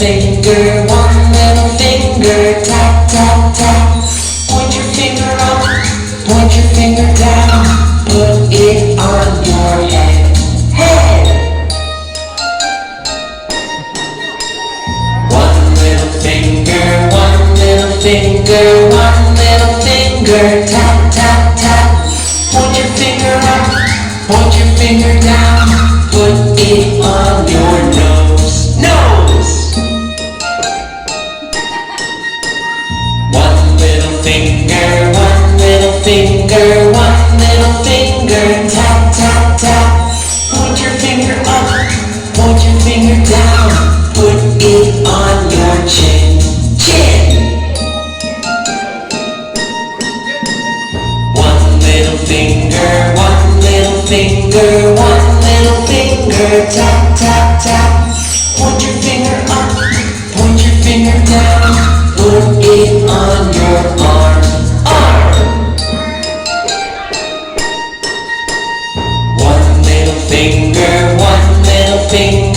finger, one little finger, tap, tap, tap. Point your finger up, point your finger down, put it on your head, head. One little finger, one little finger, one little finger, tap, tap, tap. Point your finger up, point your finger down, put it on your nose, nose. One little finger, one little finger, one little finger, tap, tap, tap. Point your finger up, point your finger down, put it on your chin, chin. One little finger, one little finger, one little finger, tap, tap, tap. Point your finger up, point your finger down, put it on your arm, arm. One little finger, one little finger.